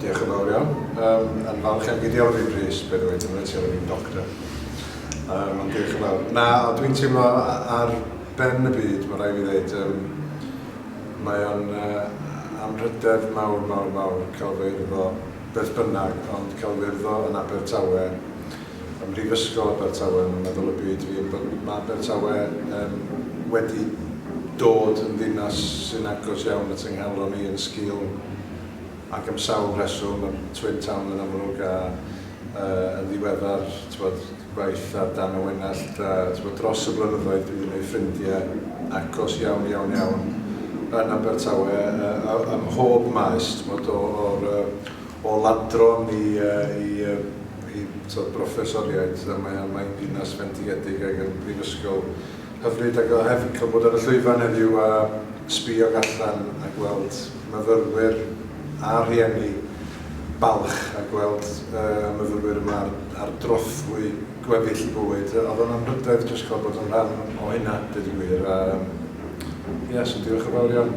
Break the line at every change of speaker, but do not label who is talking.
Diolch yn fawr iawn. Yn falch iawn. Gei di alw fi'n Rhys, by the way, dim rhaid ti alw fi'n doctor. Ond diolch yn fawr. Na, dwi'n teimlo ar ben y byd, mae rhaid fi ddeud. Mae o'n anrhydedd mawr, mawr, mawr cael fy urddo beth bynnag, ond cael fy urddo yn Abertawe, ym Mhrifysgol Abertawe, mae'n meddwl y byd fi, bod mae Abertawe wedi dod yn ddinas sy'n agos iawn at yng nghalon i yn sgil ac am sawl rheswm, y Twin Town yn amlwg a yn ddiweddar, t'bod, gwaith ar Dan y Wenallt a t'bod dros y blynyddoedd dwi 'di gwneud ffrindiau agos iawn iawn iawn yn Abertawe ym mhob maes, t'bod, o o'r o ladron i i i t'bod broffesoriaid, a mae o'n mae'n ddinas fendigedig ac yn brifysgol hyfryd ac o hefyd cael bod ar y llwyfan heddiw a sbïog allan a gweld myfyrwyr a rhieni balch a gweld y myfyrwyr yma ar, ar drothwy gweddill y bywyd. Oedd o'n anrhydedd jyst cael bod yn rhan o hynna, dweud y gwir. A, ie, so diolch yn fawr iawn.